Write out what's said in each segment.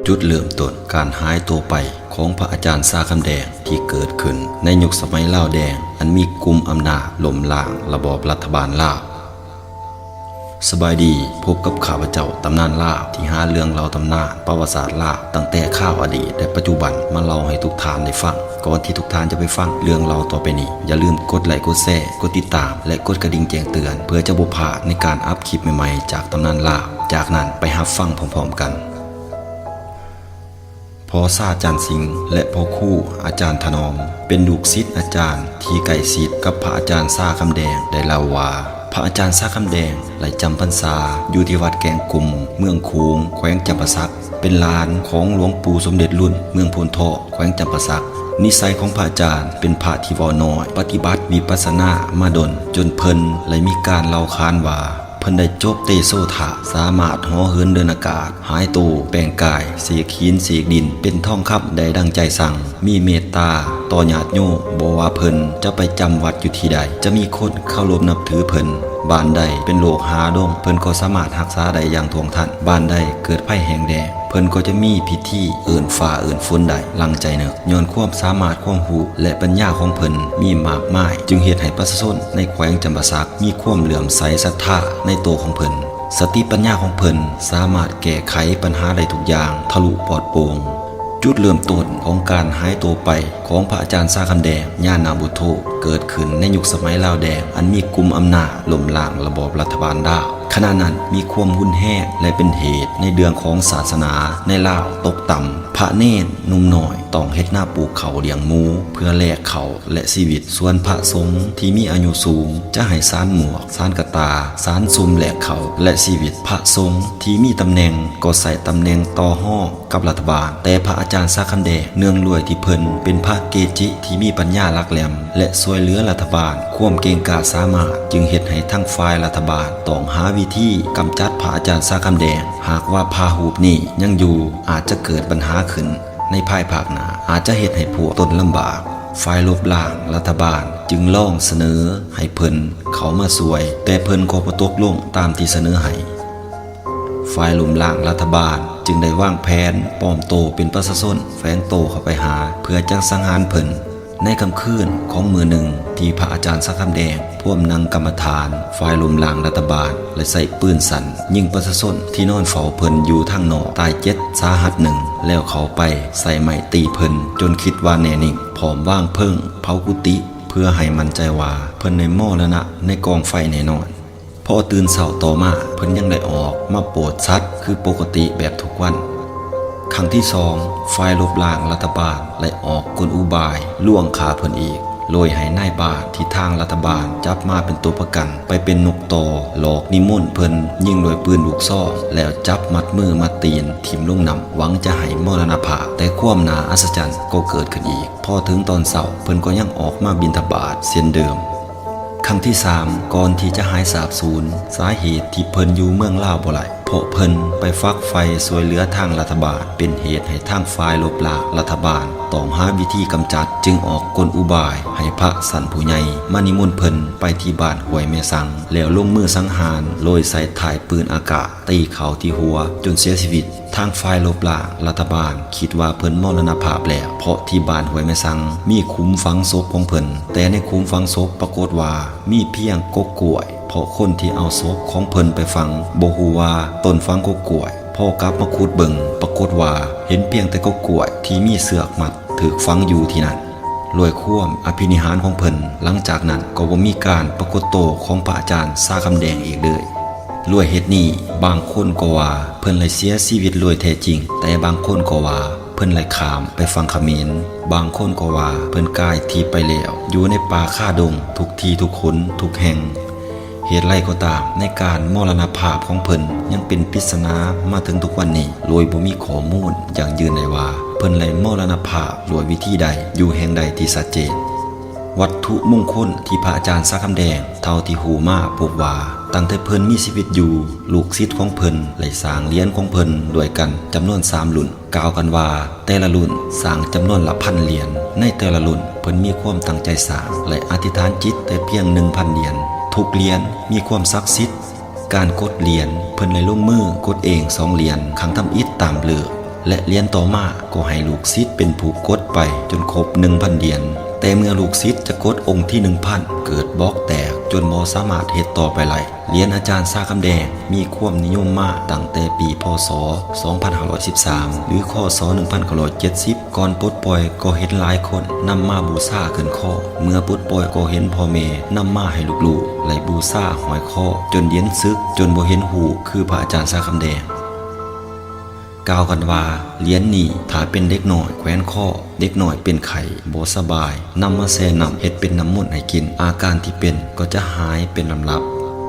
ຈຸດເລີ່ມຕົ້ນການຫາຍຕົວໄປຂອງພະອາຈານຊາຄຳແດງ ທີ່ເກີດຂຶ້ນໃນຍຸກສະໄໝລາວແດງ ອັນມີກຸ່ມອຳນາດລົ້ມລ້າງລະບອບລັດຖະບານລາວ. ສະບາຍດີ, ພົບກັບຂ້າພະເຈົ້າ ຕຳນານລາວ ທີ່ຫາເລື່ອງເລົ່າຕຳນານປະຫວັດສາດລາວ ຕັ້ງແຕ່ຄາວອະດີດ ແລະ ປັດຈຸບັນ ມາເລົ່າໃຫ້ທຸກທ່ານໄດ້ຟັງ. ກ່ອນທີ່ທຸກທ່ານຈະໄປຟັງເລື່ອງເລົ່າຕໍ່ໄປນີ້, ຢ່າລືມກົດໄລ, ກົດແຊ, ກົດຕິດຕາມ ແລະ ກົດກະດິ່ງແຈ້ງເຕືອນ ເພື່ອຈະບໍ່ພາດໃນການອັບຄລິບໃໝ່ໆ ຈາກຕຳນານລາວ. ຈາກນັ້ນ ໄປຮັບຟັງພ້ອມໆກັນ. ພໍ່ຊາຈານສິງ ແລະ ພໍ່ຄູອາຈານຖະໜອມ ເປັນລູກສິດອາຈານທີ່ໃກ້ຊິດກັບພະອາຈານຊາຄຳແດງ ໄດ້ເລົ່າວ່າ ພະອາຈານຊາຄຳແດງໄດ້ຈຳພັນສາຢູ່ທີ່ວັດແກ້ງກົມ ເມືອງໂຂງ ແຂວງຈຳປາສັກ, ເປັນຫຼານຂອງຫຼວງປູ່ສົມເດັດລຸນ ເມືອງໂພນທອງ ແຂວງຈຳປາສັກ. ນິໄສຂອງພະອາຈານເປັນພະທີ່ເວົ້າໜ້ອຍ, ປະຕິບັດວິປັດສະນາມາດົນ, ຈົນເພິ່ນໄດ້ມີການເລົ່າຂານວ່າ ເພິ່ນໄດ້ຈົບເຕໂຊທາດ, ສາມາດເຫາະເຫີນເດີນອາກາດ, ຫາຍໂຕ, ແປງກາຍ, ເສກຫີນເສກດິນເປັນທອງຄຳໄດ້ດັ່ງໃຈສັ່ງ, ມີເມດຕາຕໍ່ຍາດໂຍມ, ບໍ່ວ່າເພິ່ນຈະໄປຈຳວັດຢູ່ທີ່ໃດ, ຈະມີຄົນເຄົາລົບນັບຖືເພິ່ນ. ບ້ານໃດເປັນໂລກຫາດົງ, ເພິ່ນກໍສາມາດຮັກສາໄດ້ຢ່າງທ່ວງທັນ. ບ້ານໃດເກີດໄພແຫ້ງແລ້ງ, ເພິ່ນກໍຈະມີພິທີເອີ້ນຟ້າເອີ້ນຝົນໄດ້ດັ່ງໃຈນຶກ. ຍ້ອນຄວາມສາມາດ, ຄວາມຮູ້ ແລະ ປັນຍາຂອງເພິ່ນມີມາກມາຍ, ຈຶ່ງເຮັດໃຫ້ປະຊາຊົນໃນແຂວງຈຳປາສັກມີຄວາມເຫຼື້ອມໃສສັດທາໃນໂຕຂອງເພິ່ນ. ສະຕິປັນຍາຂອງເພິ່ນສາມາດແກ້ໄຂປັນຫາໄດ້ທຸກຢ່າງທະລຸປອດໂປ່ງ. ຈຸດເລີ່ມຕົ້ນຂອງການຫາຍຕົວໄປຂອງພະອາຈານຊາຄຳແດງ ຍານາວຸດໂທ ເກີດຂຶ້ນໃນຍຸກສະໄໝລາວແດງ ອັນມີກຸ່ມອຳນາດລົ້ມລ້າງລະບອບລັດຖະບານລາວ. ຂະນະນັ້ນມີຄວາມຮຸນແຮງ ແລະ ເປັນເຫດໃນເລື່ອງຂອງສາສະໜາໃນລາວຕົກຕ່ຳ. ພະເນນໜຸ່ມນ້ອຍຕ້ອງເຮັດນາປູກເຂົ້າລ້ຽງໝູ ເພື່ອແລກເຂົ້າ ແລະ ຊີວິດ. ສ່ວນພະສົງທີ່ມີອາຍຸສູງຈະໃຫ້ສານໝວກ, ສານກະຕ່າ, ສານຊຸ່ມແລກເຂົ້າ ແລະ ຊີວິດ. ພະສົງທີ່ມີຕຳແໜ່ງກໍໃຊ້ຕຳແໜ່ງຕໍ່ຮອງກັບລັດຖະບານ. ແຕ່ພະອາຈານຊາຄຳແດງ ເນື່ອງດ້ວຍທີ່ເພິ່ນເປັນພະເກຈິທີ່ມີປັນຍາຫຼັກແຫຼມ ແລະ ຊ່ວຍເຫຼືອລັດຖະບານ, ຄວາມເກ່ງກ້າສາມາດຈຶ່ງເຮັດໃຫ້ທັງຝ່າຍລັດຖະບານຕ້ອງຫາວິທີກຳຈັດພະອາຈານຊາຄຳແດງ. ຫາກວ່າພະຮູບນີ້ຍັງຢູ່, ອາດຈະເກີດບັນຫາຂຶ້ນໃນພາຍພາກໜ້າ, ອາດຈະເຮັດໃຫ້ພວກຕົນລຳບາກ. ຝ່າຍລົບລ້າງລັດຖະບານຈຶ່ງລອງສະເໜີໃຫ້ເພິ່ນເຂົ້າມາຊ່ວຍ, ແຕ່ເພິ່ນກໍບໍ່ຕົກລົງຕາມທີ່ສະເໜີໃຫ້. ຝ່າຍລົ້ມລ້າງລັດຖະບານຈຶ່ງໄດ້ວາງແຜນປອມໂຕເປັນປະຊາຊົນ, ແຝງໂຕເຂົ້າໄປຫາ ເພື່ອຈະສັງຫານເພິ່ນ. ໃນຄ່ຳຄືນຂອງມື້ໜຶ່ງ ທີ່ພະອາຈານຊາຄຳແດງພວມນັ່ງກຳມະຖານ, ຝ່າຍລົ້ມລ້າງລັດຖະບານໄດ້ໃຊ້ປືນສັ້ນຍິງປະຊາຊົນທີ່ນອນເຝົ້າເພິ່ນຢູ່ທາງນອກ ຕາຍເຈັດ ສາຫັດໜຶ່ງ, ແລ້ວເຂົ້າໄປໃຊ້ໄມ້ຕີເພິ່ນຈົນຄິດວ່າແນ່ນິ່ງ, ພ້ອມວາງເພີງເຜົາກຸຕິ ເພື່ອໃຫ້ໝັ້ນໃຈວ່າເພິ່ນໄດ້ມໍລະນະໃນກອງໄຟແນ່ນອນ. ພໍຕື່ນເຊົ້າຕໍ່ມາ ເພິ່ນຍັງໄດ້ອອກມາໂປດສັດຄືປົກກະຕິແບບທຸກວັນ. ຄັ້ງທີສອງ ຝ່າຍລົບລ້າງລັດຖະບານໄດ້ອອກກົນອຸບາຍລວງຂ້າເພິ່ນອີກ, ໂດຍໃຫ້ນາຍບ້ານທີ່ທາງລັດຖະບານຈັບມາເປັນຕົວປະກັນໄປເປັນນົກຕໍ່ ຫຼອກນິມົນເພິ່ນຍິງດ້ວຍປືນລູກຊອງ ແລ້ວຈັບມັດມືມັດຕີນຖິ້ມລົງນ້ຳ ຫວັງຈະໃຫ້ມໍລະນະພາບ. ແຕ່ຄວາມໜ້າອັດສະຈັນກໍເກີດຂຶ້ນອີກ, ພໍເຖິງຕອນເຊົ້າ ເພິ່ນກໍຍັງອອກມາບິນທະບາດເຊັ່ນເດີມ. ຄັ້ງທີສາມ ກ່ອນທີ່ຈະຫາຍສາບສູນ, ສາເຫດທີ່ເພິ່ນຢູ່ເມືອງລາວບໍ່ໄດ້ ເພາະເພິ່ນໄປຝັກໃຝ່ຊ່ວຍເຫຼືອທາງລັດຖະບານ ເປັນເຫດໃຫ້ທາງຝ່າຍລົບລ້າງລັດຖະບານຕ້ອງຫາວິທີກຳຈັດ, ຈຶ່ງອອກກົນອຸບາຍໃຫ້ພະຊັ້ນຜູ້ໃຫຍ່ມານິມົນເພິ່ນໄປທີ່ບ້ານຫ້ວຍແມ່ສັງ ແລ້ວລົງມືສັງຫານໂດຍໃຊ້ທ້າຍປືນອາກາດຕີເຂົ້າທີ່ຫົວຈົນເສຍຊີວິດ. ທາງຝ່າຍລົບລ້າງລັດຖະບານຄິດວ່າເພິ່ນມໍລະນະພາບແລ້ວ, ເພາະທີ່ບ້ານຫ້ວຍແມ່ສັງມີຂຸມຝັງສົບຂອງເພິ່ນ, ແຕ່ໃນຂຸມຝັງສົບປາກົດວ່າມີພຽງກົກກ້ວຍ, ເພາະຄົນທີ່ເອົາສົບຂອງເພິ່ນໄປຝັງບໍ່ຮູ້ວ່າຕົ້ນຝັງກົກກ້ວຍ. ພໍກັບມາຂຸດເບິ່ງ ປາກົດວ່າເຫັນພຽງແຕ່ກົກກ້ວຍທີ່ມີເຊືອກມັດຖືກຝັງຢູ່ທີ່ນັ້ນ. ດ້ວຍຄວາມອະພິນິຫານຂອງເພິ່ນ, ຫຼັງຈາກນັ້ນກໍບໍ່ມີການປາກົດໂຕຂອງພະອາຈານຊາຄຳແດງອີກເລີຍ. ດ້ວຍເຫດນີ້, ບາງຄົນກໍວ່າເພິ່ນໄດ້ເສຍຊີວິດໂດຍແທ້ຈິງ, ແຕ່ບາງຄົນກໍວ່າເພິ່ນໄດ້ຂ້າມໄປຝັ່ງຂະເໝນ, ບາງຄົນກໍວ່າເພິ່ນກາຍທິບໄປແລ້ວ ຢູ່ໃນປ່າຄາດົງທຸກທີ່ທຸກຄົນທຸກແຫ່ງ. ເຫດໃດກໍຕາມ, ໃນການມໍລະນະພາບຂອງເພິ່ນຍັງເປັນປິດສະໜາມາເຖິງທຸກວັນນີ້ ໂດຍບໍ່ມີຂໍ້ມູນຢັ້ງຢືນໄດ້ວ່າເພິ່ນໄດ້ມໍລະນະພາບດ້ວຍວິທີໃດ, ຢູ່ແຫ່ງໃດທີ່ຊັດເຈນ. ວັດຖຸມົງຄົນທີ່ພະອາຈານຊາຄຳແດງ ເທົ່າທີ່ຮູ້ມາພົບວ່າ ຕັ້ງແຕ່ເພິ່ນມີຊີວິດຢູ່, ລູກສິດຂອງເພິ່ນໄດ້ສ້າງຫຼຽນຂອງເພິ່ນດ້ວຍກັນຈຳນວນສາມລຸ້ນ. ກ່າວກັນວ່າແຕ່ລະລຸ້ນສ້າງຈຳນວນລະພັນຫຼຽນ. ໃນແຕ່ລະລຸ້ນເພິ່ນມີຄວາມຕັ້ງໃຈສ້າງ ແລະ ອະທິຖານຈິດແຕ່ພຽງໜຶ່ງພັນຫຼຽນ. ທຸກຫຼຽນມີຄວາມສັກສິດ. ການກົດຫຼຽນເພິ່ນໄດ້ລົງມືກົດເອງສອງຫຼຽນຄັ້ງທຳອິດຕາມເລີກ. ແລະຫຼຽນຕໍ່ມາກໍໃຫ້ລູກສິດເປັນຜູ້ກົດໄປຈົນຄົບໜຶ່ງພັນຫຼຽນ. ແຕ່ເມື່ອລູກສິດຈະກົດອົງທີໜຶ່ງພັນ ເກີດບອກແຕກຈົນບໍ່ສາມາດເຮັດຕໍ່ໄປໄດ້. ຫຼຽນອາຈານຊາຄຳແດງມີຄວາມນິຍົມມາຕັ້ງແຕ່ປີ ພ.ສ. ສອງພັນຫ້າຮ້ອຍສິບສາມ ຫຼື ຄ.ສ. ໜຶ່ງພັນເກົ້າຮ້ອຍເຈັດສິບ ກ່ອນປົດປ່ອຍກໍເຫັນຫຼາຍຄົນນຳມາບູຊາຂຶ້ນຄໍ. ເມື່ອປົດປ່ອຍກໍເຫັນພໍ່ແມ່ນຳມາໃຫ້ລູກໆ ແລະ ບູຊາຫ້ອຍຄໍ ຈົນຫຼຽນສຶກ ຈົນບໍ່ເຫັນຮູບຄືພະອາຈານຊາຄຳແດງ. ກ່າວກັນວ່າ ຫຼຽນນີ້ຖ້າເປັນເດັກນ້ອຍແຂວນຄໍ, ເດັກນ້ອຍເປັນໄຂ້ບໍ່ສະບາຍ ນຳມາແຊ່ນ້ຳເຮັດເປັນນ້ຳມົນໃຫ້ກິນ, ອາການທີ່ເປັນກໍຈະຫາຍເປັນລຳດັບ.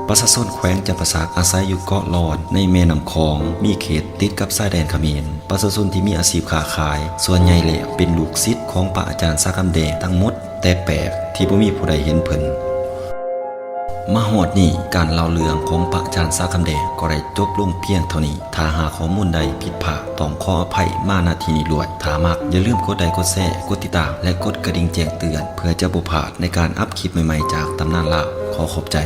ປະຊາຊົນແຂວງຈຳປາສັກອາໄສຢູ່ເກາະລອນໃນແມ່ນ້ຳຂອງ, ມີເຂດຕິດກັບຊາຍແດນຂະເໝນ. ປະຊາຊົນທີ່ມີອາຊີບຄ້າຂາຍ ສ່ວນໃຫຍ່ແລ້ວເປັນລູກສິດຂອງພະອາຈານຊາຄຳແດງທັງໝົດ, ແຕ່ແປກທີ່ບໍ່ມີຜູ້ໃດເຫັນເພິ່ນ. ມາຮອດນີ້ ການເລົ່າເລື່ອງຂອງພະອາຈານຊາຄຳແດງກໍໄດ້ຈົບລົງພຽງເທົ່ານີ້. ຖ້າຫາກຂໍ້ມູນໃດຜິດພາດ ຕ້ອງຂໍອະໄພມາ ນະ ທີ່ນີ້ດ້ວຍ. ຖ້າມັກ ຢ່າລືມກົດໄລ, ກົດແຊ, ກົດຕິດຕາມ ແລະ ກົດກະດິ່ງແຈ້ງເຕືອນ ເພື່ອຈະບໍ່ພາດໃນການອັບຄລິບໃໝ່ໆຈາກຕຳນານລາວ. ຂໍຂອບໃຈ.